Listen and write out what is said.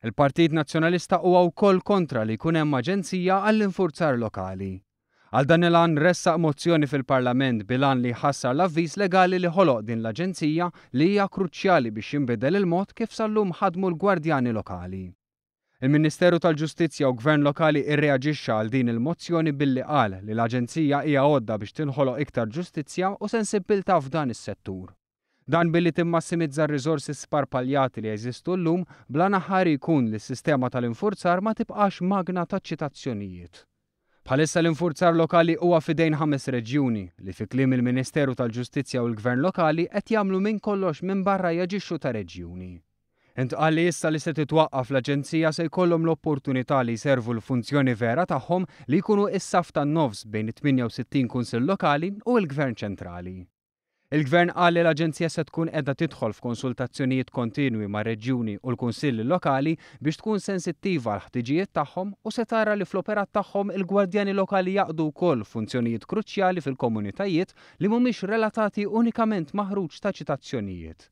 Il-Partit Nazzjonalista huwa wkoll kontra li jkun hemm aġenzija għall-infurzar lokali. Għal dan il-għan ressaq mozzjoni fil-Parlament bil-għan li jħassar l-avviż legali li ħoloq din l-aġenzija li hija kruċjali biex jinbidel il-mod kif sal-lum ħadmu l-gwardjani lokali. Il-Ministeru tal-Ġustizzja u Gvern Lokali irreaġixxa għal din il-mozzjoni billi qal li l-aġenzija hija għodda biex tinħoloq iktar ġustizzja u sensibbiltà f'dan is-settur. Dan billi timmassimizza r-riżorsi sparpaljati li jeżistu llum bl-għan aħħari jkun li s-sistema tal-infurzar ma tibqax magna ta' ċitazzjonijiet. Bħalissa l-infurzar lokali huwa f'idejn ħames reġjuni, li fi kliem il-Ministeru tal-Ġustizzja u l-Gvern Lokali qed jagħmlu minn kollox minbarra jaġixxu ta' reġjuni. Intqal li issa li se titwaqqaf l-aġenzija se jkollhom l-opportunità li jservu l-funzjoni vera tagħhom li jkunu s-saff tan-nofs bejn it-68 Kunsill Lokali u l-Gvern Ċentrali. Il-Gvern qal li l-Aġenzija se tkun qiegħda tidħol f'konsultazzjonijiet kontinwi mar-reġjuni u l-kunsilli lokali biex tkun sensittiva għall-ħtiġijiet tagħhom u se tara li fl-operat tagħhom il-gwardjani lokali jaqdu wkoll funzjonijiet kruċjali fil-komunitajiet li mhumiex relatati unikament ma' ħruġ ta' ċitazzjonijiet.